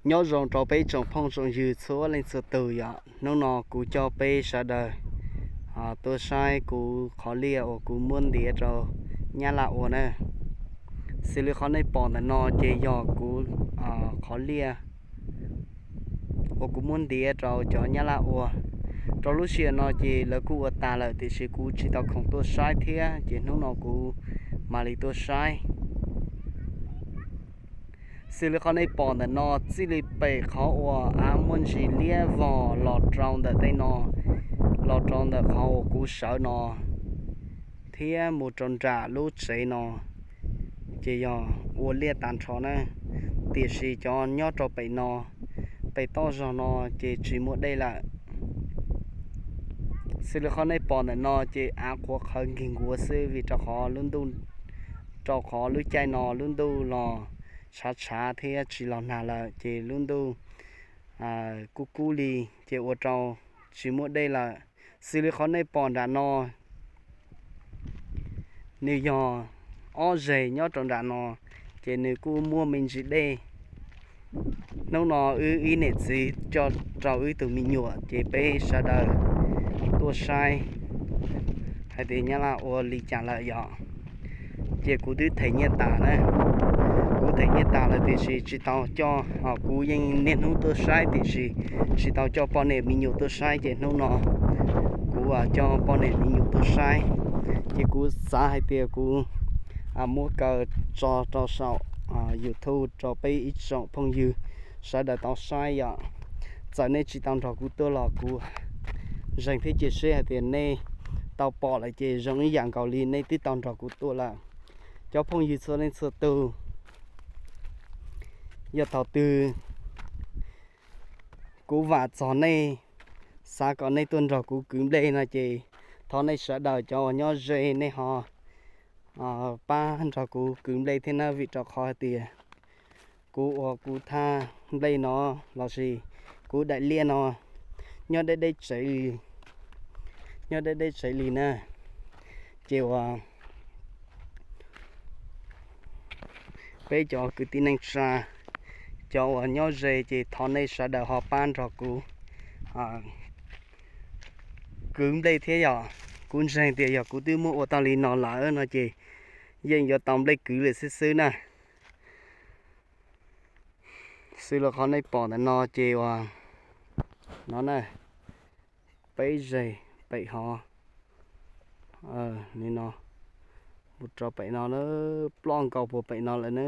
Nyob zoo rau peb tsoom phooj tsoom ywg txhua leej txhua tus yom. Hnub no kuv coj peb sawv daws tuaj saib kuv qhov liaj uas kuv muab ntiav rau Nyab Laj ua na. Xws li qhov nej pom ntawm no ces yog kuv qhov liaj uas kuv muab ntiav rau cov Nyab Laj ua. Rau lub sij hawm no ces lawv kuj ua tas lawm tiam sis kuv tsis tau khoom tuaj saib thiab ces hnub no kuv mam li tuaj saib. Xws li qhov nej pom ntawm no txij li pem qhov uas av muaj ntsis liab vog los rau ntawm tej no, los rau ntawm qhov uas kuv sawv no thiab mus rau nram lub tsev no ces yog ua liaj tag nrho na. Tiam sis cov nyob rau pem no, pem toj zog no ces tsis muaj dej lawm. Xws li qhov nej pom ntawm no ces av qhuav qhawv nkig nkuav xwb vim rau qhov lub ntuj, rau qhov lub caij no lub ntuj los tshav tshav thiab tsis los nag lawm ces lub ntuj kub kub li ces ua rau tsis muaj dej lawm. Xws li qhov nej pom nram no, nws yog ob zeg nyob rau nram no, ces nws kuj muaj me ntsis dej. Hnub no wb ib niam txiv coj rau wb tus me nyuam ces peb sawv daws tuaj saib hais tias Nyab Laj ua li cas lawm yom. Ces kuv twb them nyiaj tas na, kuv them nyiaj tas lawm tiam sis tsis tau coj, ho kuv yeej niaj hnub tuaj saib tiam sis tsis tau coj poj niam me nyuam tuaj saib ces hnub no kuv coj poj niam me nyuam tuaj saib. Ces kuv xav hais tias kuv muab kaw tso rau saum YouTube rau peb ib tsoom phooj ywg sawv daws tau saib yom. Txawm nej tsis tau nrog kuv tuaj los kuv zeeg thiab cia siab hais tias nej tau pom lawm ces zoo ib yam nkaus li nej twb tau nrog kuv tuaj lawm. Cov phooj ywg txhua leej txhua tus, yog thaum twg kuv vam txog nej, xav kom nej tuaj nrog kuv kwv nplej no ces thov nej sawv daws cov uas nyob ze nej ho pab nrog kuv kwv nplej thiab na vim rau qhov hais tias kuv ua kuv thaj nplej no lossis kuv daim liaj no nyob deb deb tsev li, nyob deb deb tsev li na. Ces uas peb cov kwv tij neej tsa, cov uas nyob ze ces thov nej sawv daws ho pab nrog kuv kwv nplej thiab yom. Kuv ntseeg tias yog kuv twb muab ua tau li no lawm no ces yeej yuav tau nplej kwv li xwb xwb na. Xws li qhov nej pom ntawm no ces uas no na, peb zeg pem hov, li no, mus rau pem no na, ploj nkaus puag pem no lawm na.